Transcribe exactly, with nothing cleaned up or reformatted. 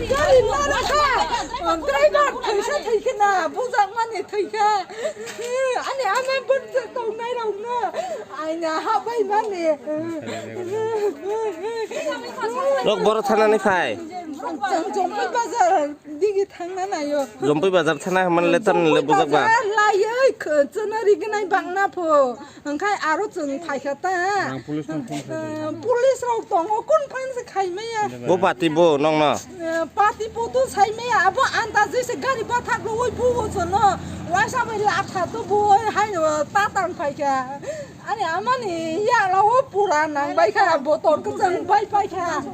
Gari nara kha. Driver thaisa thaikhe na, bujakmani thaikha. Ani ama bwrwk tongnai rokno aina habai mani. Rok boro thanani phai. Chwng Jompui bazar digi thangna naio. Jompui bazar thana hwnmani le tamni le bujak ba. Bazar laioi khwchwno rignai bangna pho. Hwnkhe aro chwng phaikha ta. Nang police no phone khaidi. Eh, police rok tongo, kun phan se khaimaya. Bo pati bo nongno. Eh, pati poto saimaya, abo andajwi se gari bathak rwui buo chwngno. Waisa bai latha to buo hai, eh, tatang phaikha. Ani amani yalo pura nang baikha, botor kwchwng bai paikha.